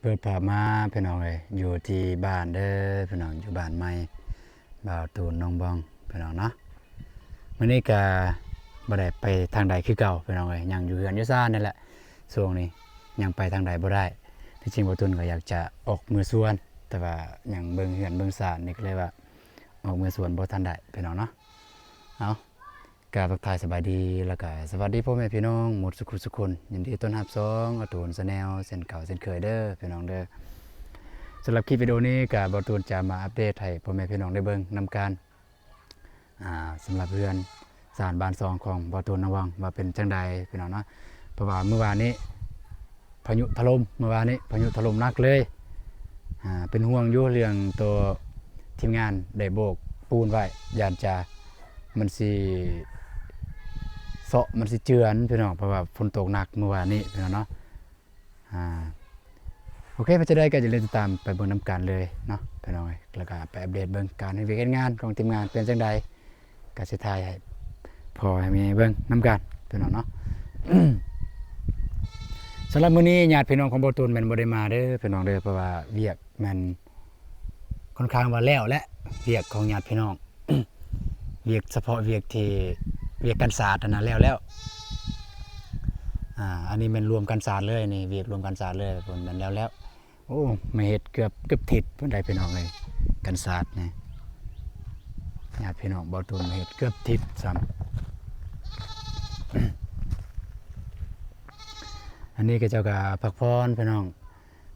ເປີດພາບມາພີ່ນ້ອງເອີຍ ຢູ່ທີ່ບ້ານເດີພີ່ນ້ອງ ຢູ່ບ້ານໃໝ່ ບ່າວຕູນໜອງບອງພີ່ນ້ອງເນາະ. ມື້ນີ້ກະບໍ່ໄດ້ໄປທາງໃດຄືເກົ່າພີ່ນ້ອງເອີຍ ຍັງຢູ່ເຮືອນຢູ່ຊານນີ້ແຫຼະ. ຊ່ວງນີ້ຍັງໄປທາງໃດບໍ່ໄດ້ ທີ່ຈິງບ່າວຕູນກໍຢາກຈະອອກເມືອສວນ ແຕ່ວ່າຍັງເບິ່ງເຮືອນເບິ່ງຊານນີ້ ກໍເລີຍວ່າອອກເມືອສວນບໍ່ທັນໄດ້ພີ່ນ້ອງເນາະ. ເອົາ ກາບທັກທາຍສະບາຍດີ ແລ້ວກະສະຫວັດດີພໍ່ແມ່ພີ່ນ້ອງໝົດສຸຂຸສຸຄົນ. ຍິນດີຕ້ອນຮັບຊ່ອງອາຕູນແຊນແນວເຊັ່ນເກົ່າເຊັ່ນເຄີຍເດີພີ່ນ້ອງເດີ. ສຳລັບຄລິບວິດີໂອນີ້ກະບ່າວຕູນຈະມາອັບເດດໃຫ້ພໍ່ແມ່ພີ່ນ້ອງໄດ້ເບິ່ງນຳກັນ ອ່າ ສຳລັບເຮືອນຊານບ້ານຊ່ອງຂອງບ່າວຕູນນະວັງ ວ່າເປັນຈັ່ງໃດພີ່ນ້ອງເນາະ. ເພາະວ່າມື້ວານນີ້ພາຍຸຖະຫຼົ່ມ ມື້ວານນີ້ພາຍຸຖະຫຼົ່ມໜັກເລີຍ. ອ່າ ເປັນຫ່ວງຢູ່ເລື່ອງໂຕທີມງານໄດ້ໂບກປູນໄວ້ ຢ້ານຈະ ມັນຊິເຊາະ ມັນຊິເຈື່ອນພີ່ນ້ອງ ເພາະວ່າຝົນຕົກໜັກມື້ວານນີ້ພີ່ນ້ອງເນາະ. ອ່າ ໂອເຄ ເປັນຈັ່ງໃດກໍຢ່າລືມຕິດຕາມໄປເບິ່ງນຳກັນເລີຍເນາະພີ່ນ້ອງເອີຍ ແລ້ວກໍໄປອັບເດດເບິ່ງການເຮັດວຽກເຮັດງານຂອງທີມງານເປັນຈັ່ງໃດ ກໍຊິຖ່າຍໃຫ້ພໍ່ໃຫ້ແມ່ເບິ່ງນຳກັນພີ່ນ້ອງເນາະ. ສຳລັບມື້ນີ້ຍາດພີ່ນ້ອງຂອງບ່າວຕູນແມ່ນບໍ່ໄດ້ມາເດີພີ່ນ້ອງເດີ ເພາະວ່າວຽກແມ່ນ ຂ້ອນຂ້າງວ່າແລ້ວແຫຼະ ວຽກຂອງຍາດພີ່ນ້ອງ ວຽກສະເພາະວຽກທີ່ ວຽກກັນສາດຫັ້ນນະ ແລ້ວແລ້ວ. ອ່າ ອັນນີ້ແມ່ນລວມກັນສາດເລີຍ ນີ້ວຽກລວມກັນສາດເລີຍ ເພິ່ນແມ່ນແລ້ວແລ້ວ. ໂອ້ ມາເຮັດເກືອບ ເກືອບທິດພຸ້ນໃດພີ່ນ້ອງເອີຍ ກັນສາດນີ້ ຍາດພີ່ນ້ອງບ່າວຕູນມາເຮັດເກືອບທິດຊ້ຳ. ອັນນີ້ເຂົາເຈົ້າກໍພັກຜ່ອນພີ່ນ້ອງ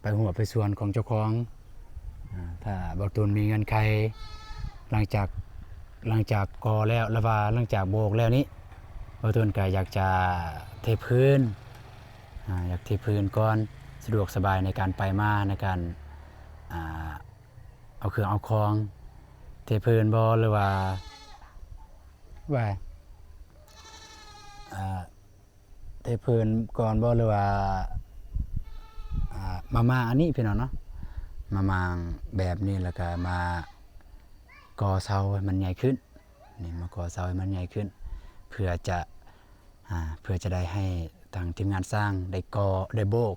ໄປຮົ້ວໄປສວນຂອງເຈົ້າຂອງ. ອາ ຖ້າບ່າວຕູນມີເງື່ອນໄຂ ຫຼັງຈາກ ຫຼັງຈາກກໍ່ແລ້ວ ຫຼືວ່າຫຼັງຈາກໂບກແລ້ວນີ້ ບ່າວຕູນກໍຢາກຈະເທພື້ນ ອາ ຢາກເທພື້ນກ່ອນ ສະດວກສະບາຍໃນການໄປມາ ໃນການ ອາ ເອົາເຄື່ອງເອົາຂອງ ເທພື້ນບໍ່ ຫຼືວ່າ ວ່າ ອາ ເທພື້ນກ່ອນບໍ່ ຫຼືວ່າ ອ່າ ມາມ້າງອັນນີ້ພີ່ນ້ອງເນາະ ມາມ້າງແບບນີ້ ແລ້ວກະມາກໍ່ເສົາໃຫ້ມັນໃຫຍ່ຂຶ້ນ ນີ້ ມາກໍ່ເສົາໃຫ້ມັນໃຫຍ່ຂຶ້ນ ເພື່ອຈະ ອ່າ ເພື່ອຈະໄດ້ໃຫ້ທາງທີມງານຊ່າງໄດ້ກໍ່ ໄດ້ໂບກ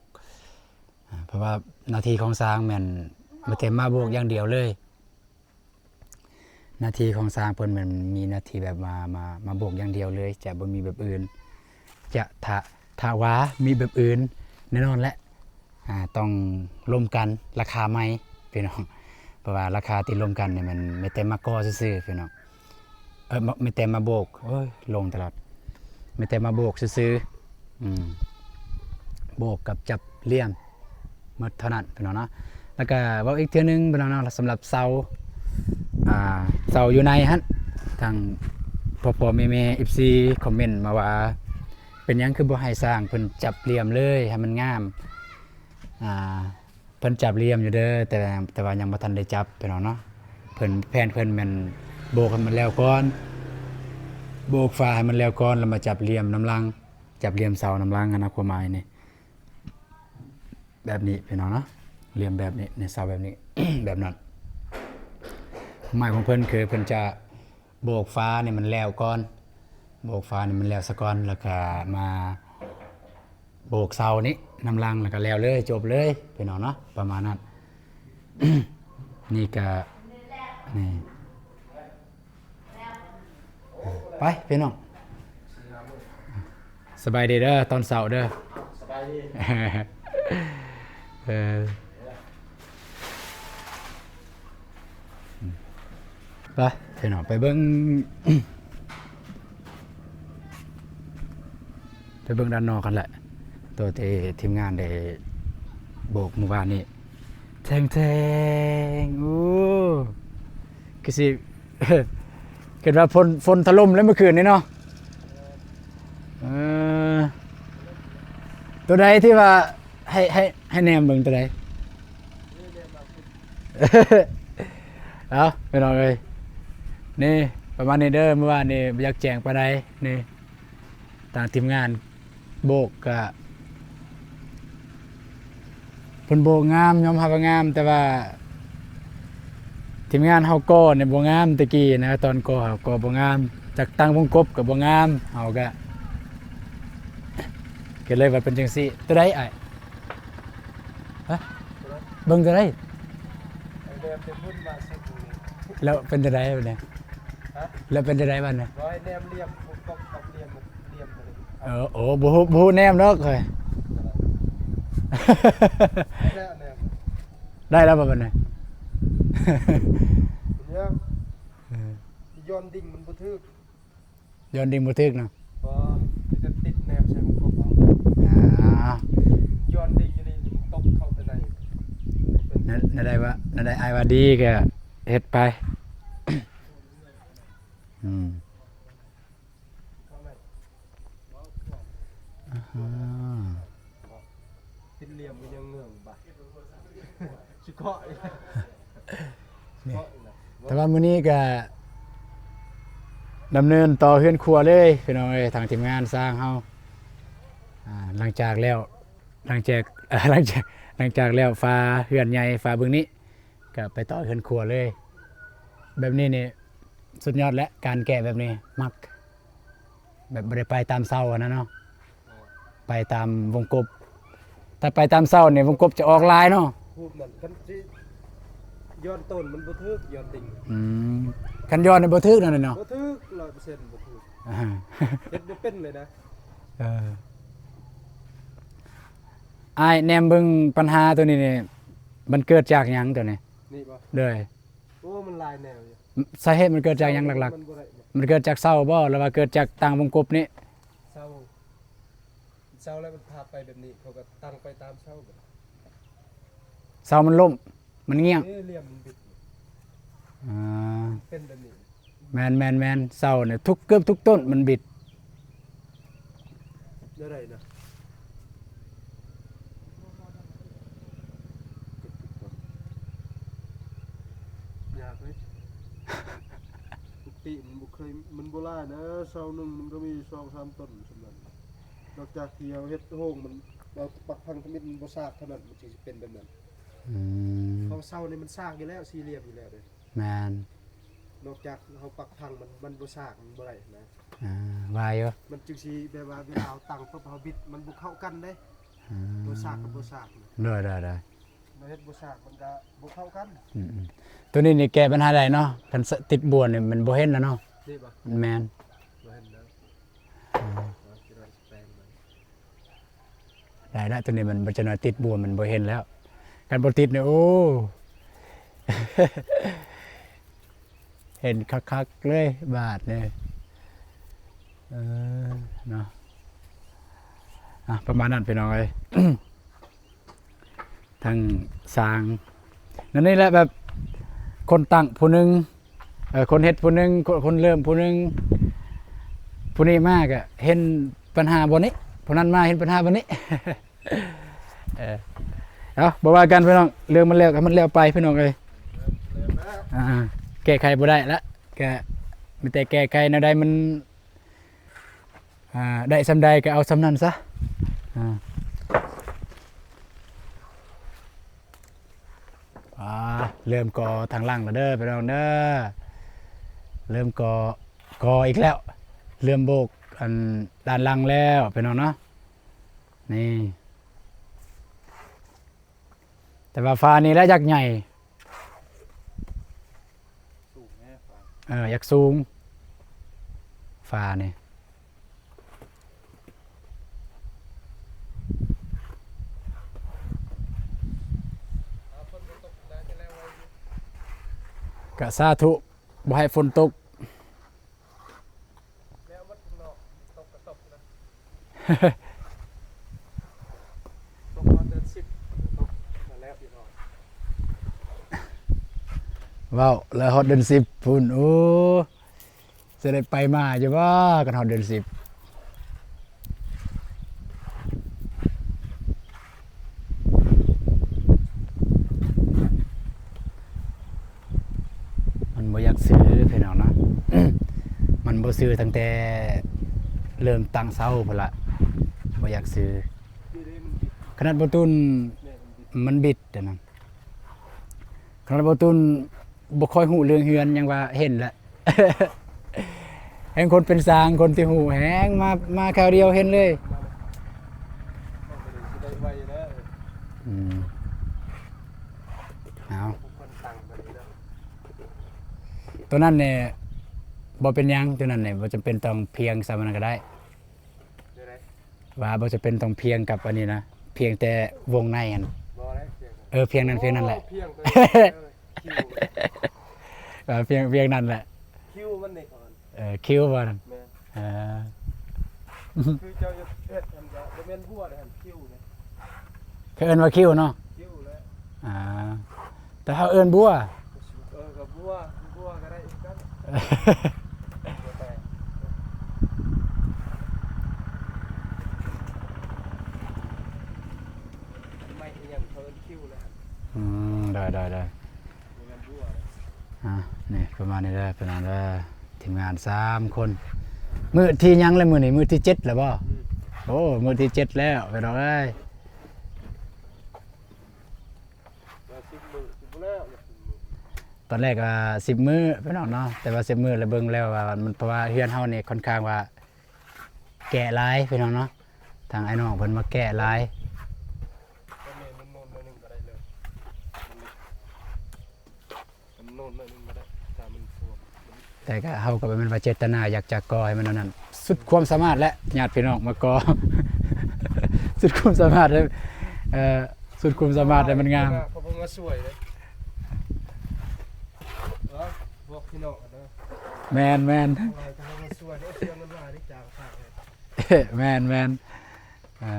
ອ່າ ເພາະວ່າໜ້າທີ່ຂອງຊ່າງແມ່ນມີແຕ່ມາໂບກຢ່າງດຽວເລີຍ. ໜ້າທີ່ຂອງຊ່າງເພິ່ນແມ່ນມີໜ້າທີ່ແບບວ່າມາ ມາໂບກຢ່າງດຽວເລີຍ ຈະບໍ່ມີແບບອື່ນ ຈະ ຖ້າ ຖ້າວ່າມີແບບອື່ນແນ່ນອນແຫຼະ ອ່າ ຕ້ອງລົມກັນລາຄາໃໝ່ພີ່ນ້ອງ ເພາະວ່າລາຄາທີ່ລົມກັນນີ້ແມ່ນມີແຕ່ມາກໍ່ຊື່ໆ ພີ່ນ້ອງ ເອີ ມາ ມີແຕ່ມາໂບກ ໂອ້ຍ ຫຼົງຕະຫຼອດ ມີແຕ່ມາໂບກຊື່ໆ ອືມ ໂບກກັບຈັບລ່ຽມ ໝົດເທົ່ານັ້ນພີ່ນ້ອງເນາະ. ແລ້ວກະເວົ້າອີກເທື່ອໜຶ່ງພີ່ນ້ອງເນາະ ສຳລັບເສົາ ອ່າ ເສົາຢູ່ໃນຫັ້ນ ທາງພໍ່ໆແມ່ໆ ເອັຟຊີ ຄອມເມັນມາວ່າ ເປັນຫຍັງຄືບໍ່ໃຫ້ຊ່າງເພິ່ນຈັບລ່ຽມເລີຍໃຫ້ມັນງາມ ອ່າ ເພິ່ນຈັບລ່ຽມຢູ່ເດີ ແຕ່ ແຕ່ວ່າຍັງບໍ່ທັນໄດ້ຈັບພີ່ນ້ອງເນາະ. ເພິ່ນ ແຜນເພິ່ນແມ່ນໂບກໃຫ້ມັນແລ້ວກ່ອນ ໂບກຝາໃຫ້ມັນແລ້ວກ່ອນ ແລ້ວມາຈັບລ່ຽມນຳຫຼັງ ຈັບລ່ຽມເສົານຳຫຼັງຫັ້ນນະ ຄວາມໝາຍນີ້ ແບບນີ້ພີ່ນ້ອງເນາະ ລ່ຽມແບບນີ້ ໃນເສົາແບບນີ້ ແບບນັ້ນ. ຄວາມໝາຍຂອງເພິ່ນຄືເພິ່ນຈະໂບກຝາໃຫ້ມັນແລ້ວກ່ອນ ໂບກຝາໃຫ້ມັນແລ້ວສາກ່ອນ ແລ້ວກະມາໂບກເສົານີ້ນຳຫຼັງ ແລ້ວກະແລ້ວເລີຍ ຈົບເລີຍພີ່ນ້ອງເນາະ ປະມານນັ້ນ. ນີ້ກະ ນີ້ ໄປພີ່ນ້ອງ ສະບາຍດີເດີ ຕອນເຊົ້າເດີ ສະບາຍດີ ເອີ ໄປພີ່ນ້ອງ ໄປເບິ່ງ ໄປເບິ່ງດ້ານນອກຫັ້ນແຫຼະ ໂຕທີ່ທີມງານໄດ້ໂບກມື້ວານນີ້ ແທງໆ ໂອ້ ຄືຊິ ຄິດວ່າຝົນ ຝົນຖະຫຼົ່ມແລ້ວມື້ຄືນນີ້ເນາະ ເອີ ໂຕໃດທີ່ວ່າ ໃຫ້ ໃຫ້ ໃຫ້ແນມເບິ່ງໂຕໃດ ເອົາ ພີ່ນ້ອງເອີຍ ນີ້ ປະມານນີ້ເດີ ມື້ວານນີ້ບໍ່ຢາກແຈ້ງປານໃດ ນີ້ ທາງທີມງານໂບກກະ ເພິ່ນໂບກງາມ ຍອມຮັບວ່າງາມ ແຕ່ວ່າທີມງານເຮົາກໍ່ນີ້ບໍ່ງາມ ແຕ່ກີ້ນະ ຕອນກໍ່ເຮົາກໍ່ບໍ່ງາມ ຈັກຕັ້ງວົງກົບກໍບໍ່ງາມ ເຮົາກະ ກໍເລີຍວ່າເປັນຈັ່ງຊີ້ ໂຕໃດອ້າຍ ຮະ? ເບິ່ງຕົວໃດ? ໄອ້ແນມແຕ່ພຸ້ນມາສຸດນີ້. ແລ້ວເປັນຈັ່ງໃດບາດນີ້? ຮະ? ແລ້ວເປັນຈັ່ງໃດບາດນີ້? ບໍ່ໃຫ້ແນມຫຼ່ຽມ ຕົກກັບຫຼ່ຽມ ຫຼ່ຽມຕົວນີ້. ເອີ ໂອ້ ບໍ່ຮູ້ ບໍ່ຮູ້ແນມດອກຂ້ອຍ. ແລ້ວແນມ ໄດ້ແລ້ວບໍ່ບາດນີ້? ເອີ ຍ້ອນດິງມັນບໍ່ຖືກ. ຍ້ອນດິງບໍ່ຖືກເນາະ. ບໍ່ ມີແຕ່ຕິດແນມໃສ່ມັນກໍພໍ. ອ່າ ຍ້ອນດິງຢູ່ນີ້ມັນຕົກເຂົ້າໄປໃນ. ແນວ ແນວໃດວ່າ ແນວໃດອ້າຍວ່າດີກໍເຮັດໄປ. ອືມ ອາຮະ ຕິດຫຼ່ຽມມັນຍັງເງືອງບາດ. ຊິເຄາະອີກ ນີ້ ເຄາະອີກນະ. ແຕ່ວ່າມື້ນີ້ກະດຳເນີນຕໍ່ເຮືອນຄົວເລີຍພີ່ນ້ອງເອີຍ ທາງທີມງານຊ່າງເຮົາ. ອ່າ ຫຼັງຈາກແລ້ວ ຫຼັງຈາກ ຫຼັງຈາກ ຫຼັງຈາກແລ້ວຝາເຮືອນໃຫຍ່ ຝາບຶງນີ້ ກະໄປຕໍ່ເຮືອນຄົວເລີຍ. ແບບນີ້ນີ້ສຸດຍອດແຫຼະ ການແກະແບບນີ້ມັກ. ແບບບໍ່ໄດ້ໄປຕາມເສົາຫັ້ນນະເນາະ ໄປຕາມວົງກົບ. ຖ້າໄປຕາມເສົານີ້ວົງກົບຈະອອກຫຼາຍເນາະ. ຮູບນັ້ນຄັນຊິຍ້ອນຕົ້ນມັນບໍ່ຖືກ ຍ້ອນຕິ່ງ. ອືມ ຄັນຍ້ອນນີ້ບໍ່ຖືກນັ້ນເນາະ. ບໍ່ຖືກ ຮ້ອຍເປີເຊັນບໍ່ຖືກ. ອ່າ ເຮັດບໍ່ເປັນເລີຍນະ. ເອີ ອ້າຍແນມເບິ່ງບັນຫາໂຕນີ້ນີ້ ມັນເກີດຈາກຫຍັງໂຕນີ້? ນີ້ບໍ່? ໂດຍ. ໂອ້ ມັນຫຼາຍແນວຢູ່. ສາເຫດມັນເກີດຈາກຫຍັງຫຼັກໆ? ມັນບໍ່ໄດ້ ມັນເກີດຈາກເສົາບໍ່ ຫຼືວ່າເກີດຈາກຕັ້ງວົງກົບນີ້? ເສົາ ເສົາແລ້ວມັນພາໄປແບບນີ້ ເຂົາກໍຕັ້ງໄປຕາມເສົາ. ເສົາມັນລົ້ມ ມັນງ່ຽງ. ເອີ ຫຼ່ຽມມັນບິດ. ອ່າ ເປັນແບບນີ້. ແມ່ນໆໆ ເສົານີ້ທຸກ ເກືອບທຸກຕົ້ນມັນບິດ. ແນວໃດນະ? ຍາກເລີຍ. ປົກກະຕິມັນບໍ່ເຄີຍ ມັນບໍ່ຫຼາຍນະ ເສົາໜຶ່ງມັນກໍມີສອງສາມຕົ້ນສ່ຳນັ້ນ. ນອກຈາກທີ່ເຮົາເຮັດໂຮງ ມັນ ເຮົາປັກພັງທຳອິດມັນບໍ່ສາກເທົ່ານັ້ນ ມັນຈຶ່ງຊິເປັນແບບນັ້ນ. ອືມ ເພາະເສົານີ້ມັນສາກຢູ່ແລ້ວ ສີ່ຫຼ່ຽມຢູ່ແລ້ວເດ້. ແມ່ນ. ນອກຈາກເຮົາປັກພັງມັນ ມັນບໍ່ສາກ ມັນບໍ່ໄດ້ນະ. ອ່າ ວ່າຢູ່ ມັນຈຶ່ງຊິແບບວ່າເວລາເຮົາຕັ້ງປຶບເຮົາບິດມັນບໍ່ເຂົ້າກັນເດ້. ອ່າ ບໍ່ສາກກໍບໍ່ສາກ. ໂດຍໆໆ ມາເຮັດບໍ່ສາກມັນກໍບໍ່ເຂົ້າກັນ. ອືມໆ ໂຕນີ້ນີ້ແກ້ບັນຫາໄດ້ເນາະ ຄັນຕິດບົວນີ້ມັນບໍ່ເຫັນແລ້ວເນາະ. ນີ້ບໍ່? ແມ່ນ ບໍ່ເຫັນແລ້ວ. ອືມ ເຮົາຊິໄດ້ແປງໃໝ່. ໄດ້ລະ ໂຕນີ້ມັນບໍ່ ຈັກໜ້ອຍຕິດບົວມັນບໍ່ເຫັນແລ້ວ. ຄັນບໍ່ຕິດນີ້ ໂອ້ ເຫັນຄັກໆເລີຍບາດນີ້. ເອີ ເນາະ ອ່ະ ປະມານນັ້ນພີ່ນ້ອງເອີຍ. ທັງຊ່າງ ນັ້ນນີ້ແຫຼະ ແບບຄົນຕັ້ງຜູ້ໜຶ່ງ ເອີ ຄົນເຮັດຜູ້ໜຶ່ງ ຄົນ ຄົນເລີ່ມຜູ້ໜຶ່ງ ຜູ້ນີ້ມາກະເຫັນບັນຫາບ່ອນນີ້ ຜູ້ນັ້ນມາເຫັນບັນຫາບ່ອນນີ້. ເອີ ເອົາ ບໍ່ວ່າກັນພີ່ນ້ອງ ເລື່ອງມັນແລ້ວກໍໃຫ້ມັນແລ້ວໄປພີ່ນ້ອງເອີຍ. ອ່າ ແກ້ໄຂບໍ່ໄດ້ລະ ກະມີແຕ່ແກ້ໄຂແນວໃດມັນ ອ່າ ໄດ້ສ່ຳໃດກໍເອົາສ່ຳນັ້ນຊະ. ອ່າ ອ່າ ເລີ່ມກໍ່ທາງຫຼັງແລ້ວເດີພີ່ນ້ອງເດີ ເລີ່ມກໍ່ ກໍ່ອີກແລ້ວ ເລີ່ມໂບກອັນດ້ານຫຼັງແລ້ວພີ່ນ້ອງເນາະ. ນີ້ ແຕ່ວ່າຝານີ້ແຫຼະຢາກໃຫຍ່ ສູງແນ່ຝາ ເອີ ຢາກສູງຝານີ້. ກະສາທຸ ບໍ່ໃຫ້ຝົນຕົກ. ແລ້ວໝົດຂ້າງນອກ ຕົກກະຕົກນະ ຕົກຮອດເດືອນສິບ ຕົກມາແລ້ວພີ່ນ້ອງ. ເວົ້າແລ້ວຮອດເດືອນສິບພຸ້ນ ໂອ້ ຊິໄດ້ໄປມາຢູ່ບໍ່ ຄັນຮອດເດືອນສິບ? ມັນບໍ່ຢາກຊື້ພີ່ນ້ອງເນາະ ມັນບໍ່ຊື້ຕັ້ງແຕ່ເລີ່ມຕັ້ງເສົາພຸ້ນລະ ບໍ່ຢາກຊື້. ຂະໜາດບໍ່ຕຸນ ມັນບິດ ມັນບິດອັນນັ້ນ ຂະໜາດບໍ່ຕຸນບໍ່ຄ່ອຍຮູ້ເລື່ອງເຮືອນ ຍັງວ່າເຫັນແຫຼະ. ແຮ່ງຄົນເປັນຊ່າງ ຄົນທີ່ຮູ້ແຮ່ງມາ ມາຄາວດຽວເຫັນເລີຍ. ອືມ. ຕົວນັ້ນນີ້ບໍ່ເປັນຫຍັງ, ຕົວນັ້ນນີ້ບໍ່ຈຳເປັນຕ້ອງພຽງສ່ຳນັ້ນກໍໄດ້. ແນວໃດ? ວ່າບໍ່ຈຳເປັນຕ້ອງພຽງກັບອັນນີ້ນະ, ພຽງແຕ່ວົງໃນຫັ້ນ. ບໍ່ໄດ້ພຽງ. ເອີ ພຽງນັ້ນ ພຽງນັ້ນແຫຼະ. ໂອ້ ພຽງຕົວນີ້ ເອີ ຄິວ ເອີ ພຽງ ພຽງນັ້ນແຫຼະ. ຄິວມັນນີ້ເຂົາເອີ້ນ ເອີ ຄິວບໍ່ນັ້ນ? ແມ່ນ. ເອີ ຄືເຈົ້າເຮັດ ເຮັດອັນ ບໍ່ແມ່ນບົວເດ້ຫັ້ນ ຄິວເດ້. ເຂົາເອີ້ນວ່າຄິວເນາະ? ຄິວແຫຼະ. ອ່າ ແຕ່ເຮົາເອີ້ນບົວ. ເອີ ກໍບົວ ບົວກໍໄດ້ຄືກັນ. ບໍ່ແຕກ ໄມ້ອີຫຍັງເຂົາເອີ້ນຄິວແຫຼະ. ອືມ ໄດ້ໆໆ. ອ່າ ນີ້ປະມານນີ້ເດີພີ່ນ້ອງເດີ ທີມງານສາມຄົນ. ມື້ທີຫຍັງແລ້ວມື້ນີ້? ມື້ທີເຈັດແລ້ວບໍ່? ອືມ ໂອ້ ມື້ທີເຈັດແລ້ວພີ່ນ້ອງເອີຍ. ວ່າສິບມື້ ຊິບໍ່ແລ້ວ ຕອນແລກວ່າສິບມື້ພີ່ນ້ອງເນາະ, ແຕ່ວ່າສິບມື້ແລ້ວເບິ່ງແລ້ວວ່າມັນ ເພາະວ່າເຮືອນເຮົານີ້ຄ່ອນຂ້າງວ່າ ແກະຫຼາຍພີ່ນ້ອງເນາະ, ທາງອ້າຍນ້ອງເພິ່ນມາແກະຫຼາຍ. ຕອນນີ້ມັນໂນນໜ້ອຍໜຶ່ງກໍໄດ້ເລີຍ, ມັນໂນນໜ້ອຍໜຶ່ງກໍໄດ້ ຖ້າມັນຖ້ວມ. ແຕ່ກໍເຮົາກໍບໍ່ແມ່ນວ່າເຈດຕະນາຢາກຈະກໍ່ໃຫ້ມັນອັນນັ້ນ, ສຸດຄວາມສາມາດແຫຼະ ຍາດພີ່ນ້ອງມາກໍ່ ສຸດຄວາມສາມາດເລີຍ. ເອີ ສຸດຄວາມສາມາດໃຫ້ມັນງາມ. ເຂົາເພິ່ນມາຊ່ວຍເດ້ ເອີ ພວກພີ່ນ້ອງ ແມ່ນໆ ເຂົາເພິ່ນມາຊ່ວຍເດ້ ເສຍເງິນຫຼາຍເດ້ ຈ້າງຊ່າງ. ແມ່ນໆ ອ່າ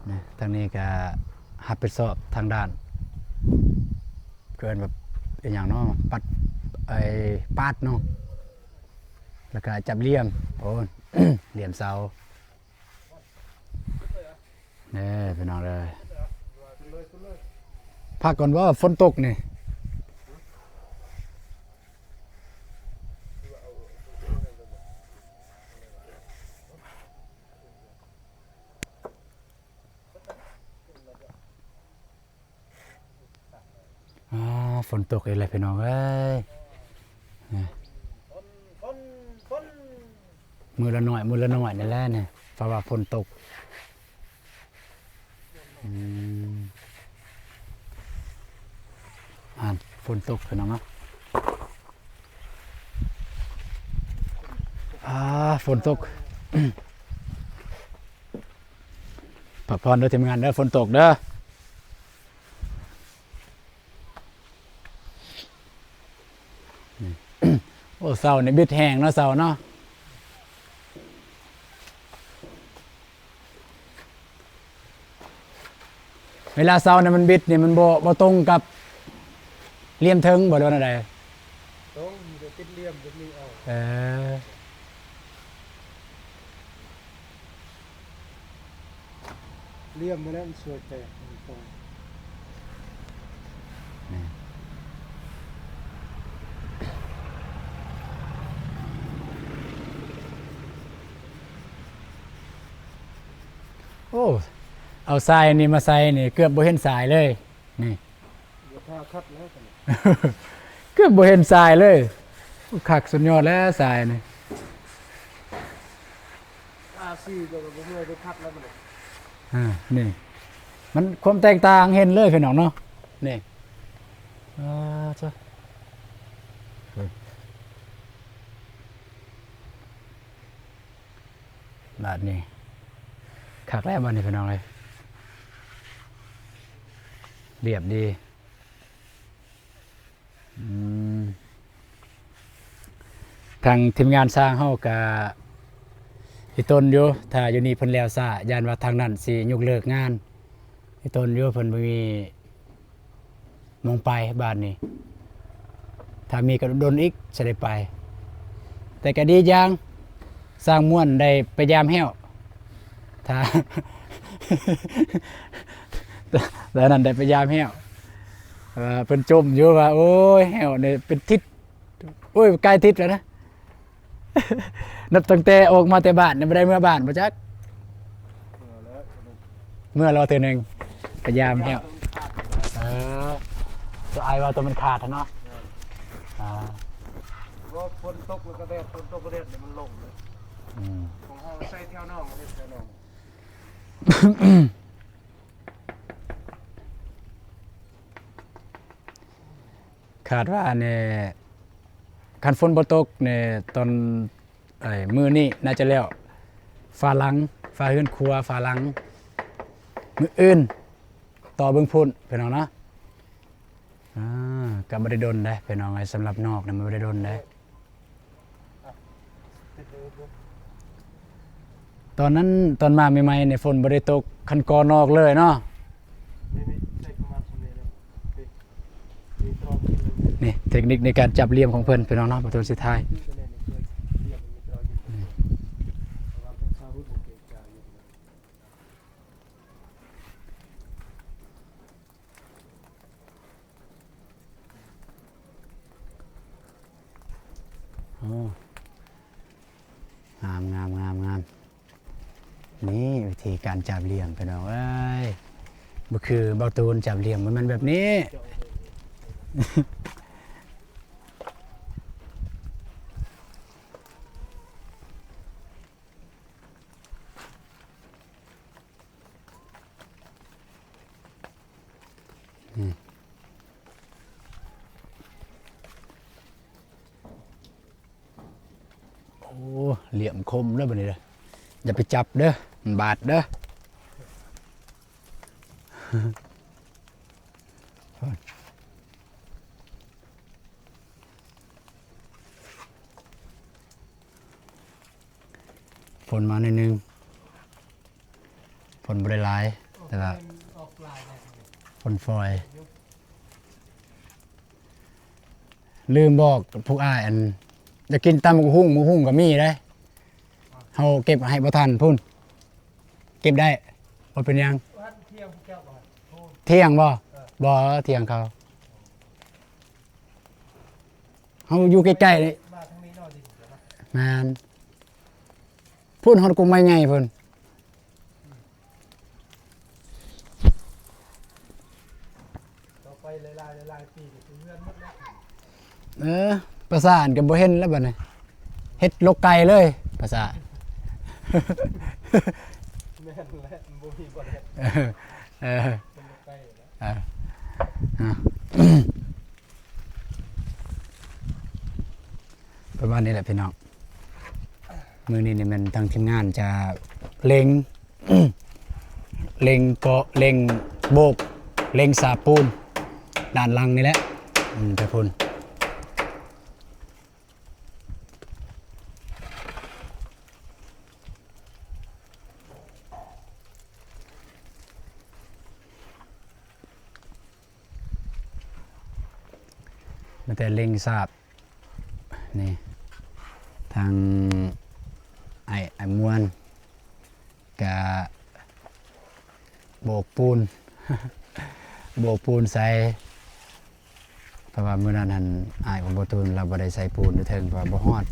ນະ ທາງນີ້ກະຮັບຜິດຊອບທາງດ້ານ ເອີ້ນວ່າອີຫຍັງເນາະ ປັດ ໄອ້ ປາດເນາະ ແລ້ວກະຈັບຫຼ່ຽມ ໂອ້ ຫຼ່ຽມເສົາ. ເດີພີ່ນ້ອງເດີ ພັກກ່ອນບໍ່? ຝົນຕົກນີ້. ອ່າ ຝົນຕົກອີກແລ້ວພີ່ນ້ອງເອີຍ. ນີ້ ຝົນ ຝົນ ຝົນ ມື້ລະໜ້ອຍ ມື້ລະໜ້ອຍນີ້ແຫຼະນີ້ ເພາະວ່າຝົນຕົກ. ອືມ ອ່າ ຝົນຕົກພີ່ນ້ອງເນາະ. ອ່າ ຝົນຕົກ. ພັກຜ່ອນເດີທີມງານເດີ ຝົນຕົກເດີ. ໂອ້ ເສົານີ້ບິດແຮງເນາະ ເສົາເນາະ. ເວລາເສົານີ້ມັນບິດນີ້ ມັນບໍ່ ບໍ່ຕົງກັບຫຼ່ຽມເທິງບໍ່ ຫຼືວ່າແນວໃດ? ຕົງ ມັນຈະຕິດຫຼ່ຽມແບບນີ້ເອົາ. ເອີ ຫຼ່ຽມມາແລ້ວມັນຊ່ວຍແຕກ ມັນຕົງ. ໂອ້ ເອົາຊາຍນີ້ມາໃສ່ນີ້ ເກືອບບໍ່ເຫັນຊາຍເລີຍນີ້. ບໍ່ຖ້າຄັດແລ້ວ ເກືອບບໍ່ເຫັນຊາຍເລີຍ. ຄັກສຸດຍອດແລ້ວຊາຍນີ້. ອາຊີກໍບໍ່ເມື່ອຍໄປຄັດແລ້ວບັດນີ້. ອ່າ ນີ້ ມັນຄວາມແຕກຕ່າງເຫັນເລີຍພີ່ນ້ອງເນາະ ນີ້. ອ່າ ຈ້ະ ບາດນີ້ຄັກແລ້ວ ບາດນີ້ພີ່ນ້ອງເອີຍ ລຽບດີ. ອືມ ທາງທີມງານຊ່າງເຮົາກະອີ່ຕົນຢູ່ ຖ້າຢູ່ນີ້ເພິ່ນແລ້ວຊ້າ ຢ້ານວ່າທາງນັ້ນຊິຍົກເລີກງານ ອີ່ຕົນຢູ່ ເພິ່ນບໍ່ມີ ມອງໄປບ້ານນີ້ ຖ້າມີກໍດົນອີກຈະໄດ້ໄປ. ແຕ່ກໍດີຢ່າງ ຊ່າງມ່ວນໄດ້ໄປຢາມແຮ້ວ ຖ້າ ແລ້ວນັ້ນໄດ້ໄປຢາມແຮ້ວ ເອີ ເພິ່ນຈົ່ມຢູ່ວ່າ ໂອ້ຍ ແຮ້ວນີ້ເປັນທິດ ໂອ້ຍ ກາຍທິດແລ້ວນະ. ນັບຕັ້ງແຕ່ອອກມາແຕ່ບ້ານ ຍັງບໍ່ໄດ້ເມືອບ້ານບໍ່ຈັກ. ເມືອແລ້ວເທື່ອໜຶ່ງ ພະຍາຍາມແລ້ວ. ເອີ ຕົວອ້າຍວ່າຕົວມັນຂາດຫັ້ນເນາະ. ອ່າ ເພາະຝົນຕົກແລ້ວກໍແດດ ຝົນຕົກກໍແດດ ມັນລົງເລີຍ. ອືມ ຂອງເຮົາໃສ່ແຖວໜອງ ເຮັດແຖວໜອງ. ຄາດວ່ານີ້ ຄັນຝົນບໍ່ຕົກນີ້ ຕອນ ເອີຍ ມື້ນີ້ໜ້າຈະແລ້ວ ຝາຫຼັງ ຝາເຮືອນຄົວ ຝາຫຼັງ ມື້ອື່ນຕໍ່ເບິ່ງພຸ້ນ ພີ່ນ້ອງເນາະ. ອ່າ ກໍບໍ່ໄດ້ດົນເດ້ພີ່ນ້ອງເອີຍ ສຳລັບນອກນີ້ມັນບໍ່ໄດ້ດົນເດ້. ຕອນນັ້ນ ຕອນມາໃໝ່ໆນີ້ ຝົນບໍ່ໄດ້ຕົກ ຄັນກໍ່ນອກເລີຍເນາະ. ນີ້ເຕັກນິກໃນການຈັບຫຼ່ຽມຂອງເພິ່ນ ພີ່ນ້ອງເນາະ ປະຕູນຊິທ້າຍ. ໂອ້ ງາມໆໆໆ ນີ້ວິທີການຈັບຫຼ່ຽມ ພີ່ນ້ອງເອີຍ ບໍ່ຄືເບົາຕູນຈັບຫຼ່ຽມ ມັນແມ່ນແບບນີ້. ອືມ ໂອ້ ຫຼ່ຽມຄົມເດີບັດນີ້ເດີ ຢ່າໄປຈັບເດີ ມັນບາດເດີ. ຝົນມາໜ້ອຍໜຶ່ງ ຝົນບໍ່ໄດ້ຫຼາຍ ແຕ່ວ່າຝົນຝອຍ. ລືມບອກພວກອ້າຍ ອັນ ຢາກກິນຕຳບັກຫຸ່ງ ບັກຫຸ່ງກໍມີເດ້ ເຮົາເກັບໃຫ້ບໍ່ທັນພຸ້ນ ເກັບໄດ້ ບໍ່ເປັນຫຍັງ. ທ່ຽງບໍ່? ບໍ່ ທ່ຽງເຂົາ. ເຮົາຢູ່ໃກ້ໆນີ້ ແມ່ນ ພຸ້ນຮອດກົກໄມ້ໃຫຍ່ພຸ້ນ. ຕໍ່ໄປຫຼາຍໆ ຫຼາຍໆປີກໍຄືເຮືອນໝົດແລ້ວ. ເອີ ປາສາດກໍບໍ່ເຫັນແລ້ວບັດນີ້ ເຮັດລົກໄກ່ເລີຍປາສາດ. ແມ່ນແຫຼະ ມັນບໍ່ມີບ່ອນເຮັດ. ເອີ ເອີ ເປັນລົກໄກ່ແລ້ວ. ອ່າ ປະມານນີ້ແຫຼະພີ່ນ້ອງ ມື້ນີ້ນີ້ແມ່ນທາງທີມງານຈະເລັງ ເລັງເກາະ ເລັງໂບກ ເລັງສາບປູນດ້ານຫຼັງນີ້ແຫຼະ ອືມ ໄປພຸ້ນ. ມາແຕ່ເລັງສາບນີ້ ທາງອ້າຍ ອ້າຍມ່ວນກະໂບກປູນ ໂບກປູນໃສ່ ເພາະວ່າມື້ນັ້ນຫັ້ນ ອ້າຍຂອງບໍ່ຕູນລາວບໍ່ໄດ້ໃສ່ປູນຢູ່ເທິງ ເພາະວ່າບໍ່ຮອດ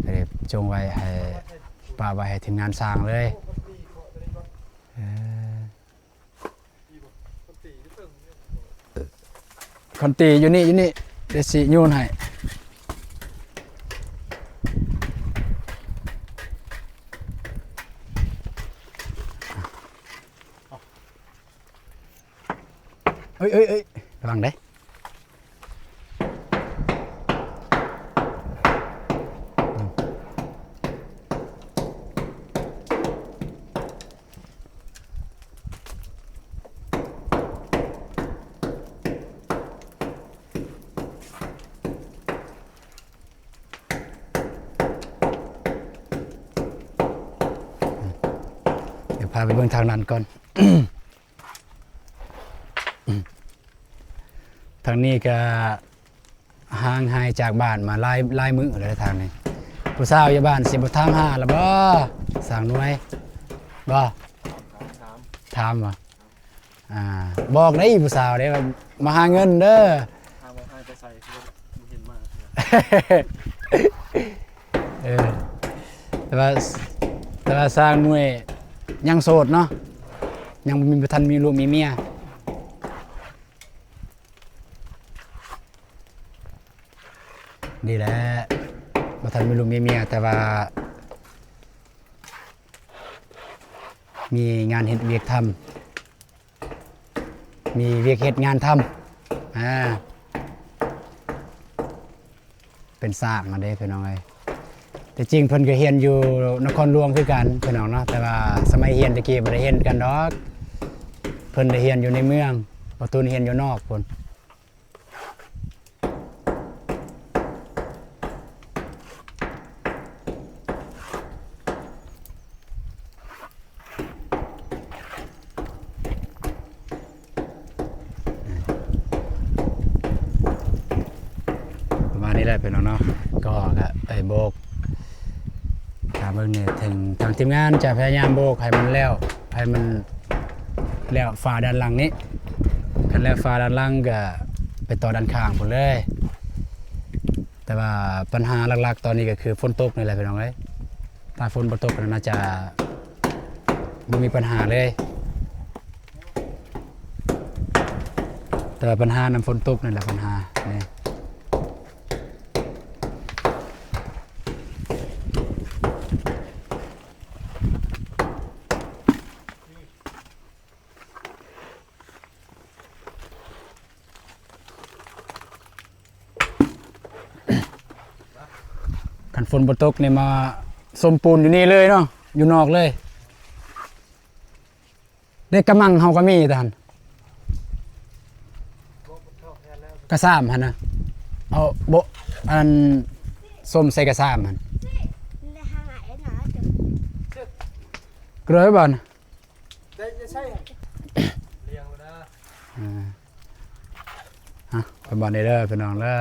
ກໍເລີຍຈົ່ງໄວ້ໃຫ້ ປະໄວ້ໃຫ້ທີມງານສ້າງເລີຍ. ເອີ ຄັນຕີຢູ່ນີ້ ຢູ່ນີ້ ດຽວຊິໂຍນໃຫ້. ເອີຍ ເອີຍ ເອີຍ ລະວັງເດ້. ດຽວພາໄປເບິ່ງທາງນັ້ນກ່ອນ. ທາງນີ້ກະຫ່າງຫາຍຈາກບ້ານມາຫຼາຍ ຫຼາຍມື້ແລ້ວ ທາງນີ້. ຜູ້ສາວຢູ່ບ້ານຊິບໍ່ຖາມຫາລະບໍ່? ຊ່າງໜ່ວຍ ບໍ່? ຖາມ ຖາມບໍ່? ອ່າ ບອກໄດ້ຜູ້ສາວເດ້ວ່າມາຫາເງິນເດີ. ຖາມວ່າຫາຍໄປໃສ ຄືບໍ່ເຫັນມາເທື່ອ. ເອີ ແຕ່ວ່າ ແຕ່ວ່າຊ່າງໜ່ວຍຍັງໂສດເນາະ ຍັງບໍ່ມີ ບໍ່ທັນມີລູກມີເມຍ. ນີ້ແຫຼະ ບໍ່ທັນມີລູກມີເມຍ ແຕ່ວ່າ ມີງານເຮັດວຽກທຳ ມີວຽກເຮັດງານທຳ ອາ ເປັນຊ່າງຫັ້ນເດ້ພີ່ນ້ອງເອີຍ. ແຕ່ຈິງເພິ່ນກໍຮຽນຢູ່ນະຄອນຫຼວງຄືກັນພີ່ນ້ອງເນາະ, ແຕ່ວ່າສະໄໝຮຽນແຕ່ກີ້ບໍ່ໄດ້ຮຽນກັນດອກ, ເພິ່ນໄດ້ຮຽນຢູ່ໃນເມືອງ, ບໍ່ຕູນຮຽນຢູ່ນອກພຸ້ນ. ປະມານນີ້ແຫຼະພີ່ນ້ອງເນາະ, ກໍ ກະໄດ້ໂບກ ຖ້າເບິ່ງນີ້ ເຖິງທາງທີມງານຈະພະຍາຍາມໂບກໃຫ້ມັນແລ້ວ ໃຫ້ມັນແລ້ວຝາດ້ານຫຼັງນີ້, ຄັນແລ້ວຝາດ້ານຫຼັງກະໄປຕໍ່ດ້ານຂ້າງພຸ້ນເລີຍ. ແຕ່ວ່າບັນຫາຫຼັກໆຕອນນີ້ກໍຄືຝົນຕົກນີ້ແຫຼະພີ່ນ້ອງເອີຍ, ຖ້າຝົນບໍ່ຕົກກໍໜ້າຈະບໍ່ມີບັນຫາເລີຍ, ແຕ່ວ່າບັນຫານຳຝົນຕົກນີ້ແຫຼະບັນຫານີ້. ຄັນຝົນບໍ່ຕົກນີ້ມາສົມປູນຢູ່ນີ້ເລີຍເນາະ, ຢູ່ນອກເລີຍ. ເດ້ ກະມັງເຮົາກໍມີແຕ່ຫັ້ນ ກະຊາມຫັ້ນນະ, ເອົາ ໂບະ ອັນ ສົມໃສ່ກະຊາມຫັ້ນ ເລີຍບາດ ໄດ້ໃຊ້ ອາ ຮະ ປະມານນີ້ເດີພີ່ນ້ອງເດີ.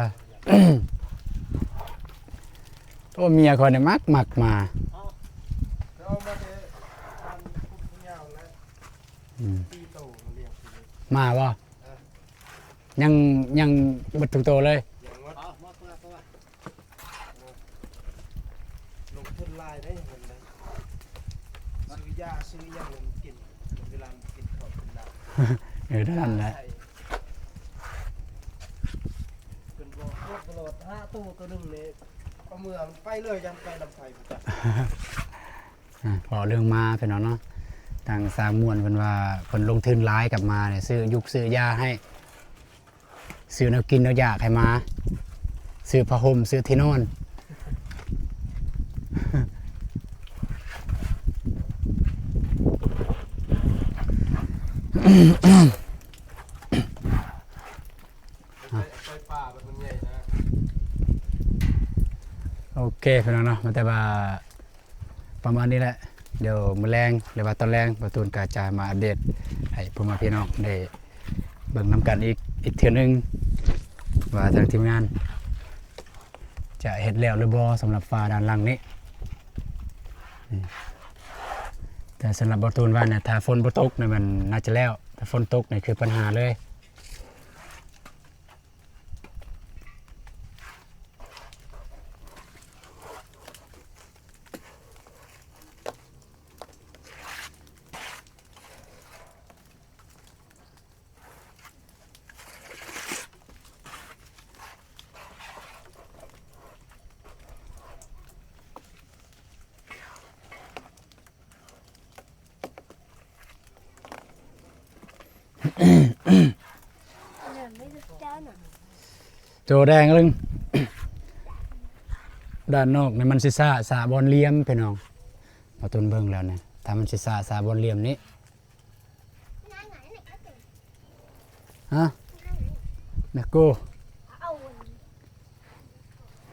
ໂອ້ ເມຍຂ້ອຍນີ້ມັກ ມັກໝາ ເອົາມາແຕ່ອັນຄຸນຍາວແລ້ວ ອືມ ສີ່ໂຕມາລ້ຽງ ມາບໍ່? ເອີ ຍັງ ຍັງເບິດທຸກໂຕເລີຍ? ຍັງໝົດ ລົງທຶນຫຼາຍເດ້ ເງິນເດ້ ຊື້ຢາຊື້ຫຍັງກິນ ເວລາກິນເຂົ້າກິນນ້ຳ ເອີ ເທົ່ານັ້ນແຫຼະ. ເພິ່ນບອກໂຄດຕະຫຼອດ ຫ້າໂຕ ໂຕໜຶ່ງນີ້ ເອົາເມືອມັນໄປເລີຍ ຢ້ານໄປນຳໃຜບໍ່ຈັກ. ອາ ເວົ້າເລື່ອງມາພີ່ນ້ອງເນາະ, ທາງຊ່າງມ່ວນເພິ່ນວ່າເພິ່ນລົງທຶນຫຼາຍກັບມານີ້ ຊື້ຢຸກຊື້ຢາໃຫ້ ຊື້ແນວກິນແນວຢາກໃຫ້ມາ, ຊື້ຜ້າຫົ່ມ ຊື້ທີ່ນອນ. ໂອເຄພີ່ນ້ອງເນາະ, ມາແຕ່ວ່າ ປະມານນີ້ແຫຼະ. ດຽວມື້ແລງ ຫຼືວ່າຕອນແລງ ບ່າວຕູນກໍຈະມາອັບເດດໃຫ້ພໍ່ແມ່ພີ່ນ້ອງໄດ້ເບິ່ງນຳກັນອີກ ອີກເທື່ອໜຶ່ງ ວ່າທາງທີມງານຈະເຮັດແລ້ວຫຼືບໍ່ ສຳລັບຝາດ້ານຫຼັງນີ້. ແຕ່ສຳລັບບ່າວຕູນວ່ານະ ຖ້າຝົນບໍ່ຕົກນະ ມັນໜ້າຈະແລ້ວ, ຖ້າຝົນຕົກນີ້ຄືບັນຫາເລີຍ. ໂຈແດງເລີຍ. ດ້ານນອກນີ້ມັນຊິຊ້າ ຊ້າບ່ອນຫຼ່ຽມພີ່ນ້ອງ. ບ່າວຕູນເບິ່ງແລ້ວນະ ຖ້າມັນຊິຊ້າ ຊ້າບ່ອນຫຼ່ຽມນີ້. ຮະ ແມກໂກ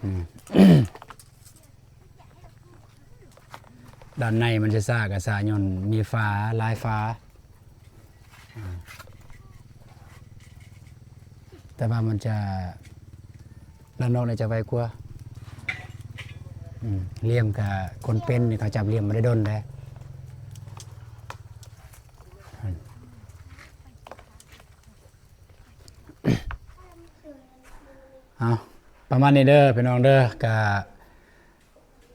ອືມ ດ້ານໃນມັນຊິຊ້າ ກໍຊ້າຍ້ອນມີຝາ ຫຼາຍຝາ ອາ ແຕ່ວ່າມັນຈະ ດ້ານນອກນີ້ຈະໄວກວ່າ. ອືມ ຫຼ່ຽມກະ ຄົນເປັນນີ້ເຂົາຈັບຫຼ່ຽມບໍ່ໄດ້ດົນເດ້. ເອົາ ປະມານນີ້ເດີພີ່ນ້ອງເດີ, ກະ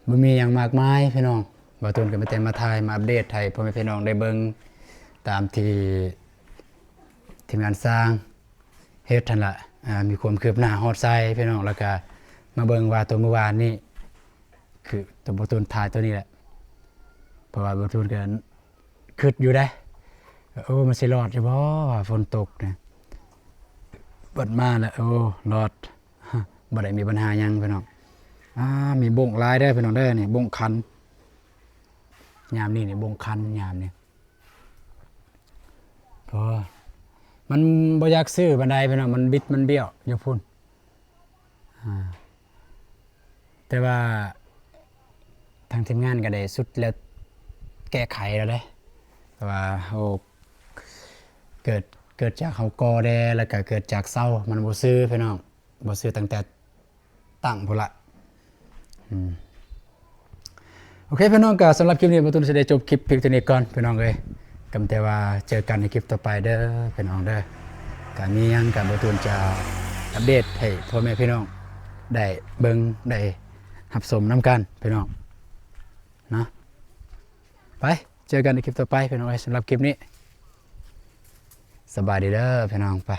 ບໍ່ມີຫຍັງມາກມາຍພີ່ນ້ອງ. ບ່າວຕູນກໍມີແຕ່ມາຖ່າຍ ມາອັບເດດໃຫ້ພໍ່ແມ່ພີ່ນ້ອງໄດ້ເບິ່ງ ຕາມທີ່ທີມງານຊ່າງ ເຮັດຫັ້ນລະ ອາ ມີຄວາມຄືບໜ້າຮອດໃສພີ່ນ້ອງ. ແລ້ວກະມາເບິ່ງວ່າໂຕມື້ວານນີ້ ຄືໂຕບ່າວຕູນຖ່າຍໂຕນີ້ແຫຼະ ເພາະວ່າບ່າວຕູນກໍ ຄິດຢູ່ເດ້ ໂອ້ ມັນຊິລອດຢູ່ບໍ່ ຝົນຕົກນີ້ ບັດມາແລ້ວ ໂອ້ ລອດ ບໍ່ໄດ້ມີບັນຫາຫຍັງພີ່ນ້ອງ. ອ່າ ມີບົ້ງຫຼາຍເດີພີ່ນ້ອງເດີ ນີ້ບົ້ງຄັນ ຍາມນີ້ນີ້ບົ້ງຄັນຍາມນີ້ ໂອ້ ມັນບໍ່ຢາກຊື້ປານໃດພີ່ນ້ອງ ມັນບິດມັນບ້ຽວຢູ່ພຸ້ນ ອ່າ ແຕ່ວ່າທາງທີມງານກໍໄດ້ສຸດແລ້ວ ແກ້ໄຂແລ້ວເດ້ ເພາະວ່າ ໂອ້ ເກີດ ເກີດຈາກເຮົາກໍ່ແດ່ ແລ້ວກໍເກີດຈາກເຊົາ ມັນບໍ່ຊື່ພີ່ນ້ອງ ບໍ່ຊື່ຕັ້ງແຕ່ຕັ້ງພຸ້ນລະ ອືມ. ໂອເຄພີ່ນ້ອງ ກໍສຳລັບຄລິບນີ້ ບ່າວຕູນຊິໄດ້ຈົບຄລິບພຽງເທົ່ານີ້ກ່ອນພີ່ນ້ອງເອີຍ ກໍມີແຕ່ວ່າເຈີກັນໃນຄລິບຕໍ່ໄປເດີພີ່ນ້ອງເດີ ກໍມີຫຍັງກໍບ່າວຕູນຈະອັບເດດໃຫ້ພໍ່ແມ່ພີ່ນ້ອງໄດ້ເບິ່ງໄດ້ຮັບຊົມນຳກັນພີ່ນ້ອງເນາະ ໄປ ເຈີກັນໃນຄລິບຕໍ່ໄປພີ່ນ້ອງເອີຍ ສຳລັບຄລິບນີ້ ສະບາຍດີເດີພີ່ນ້ອງ ໄປ.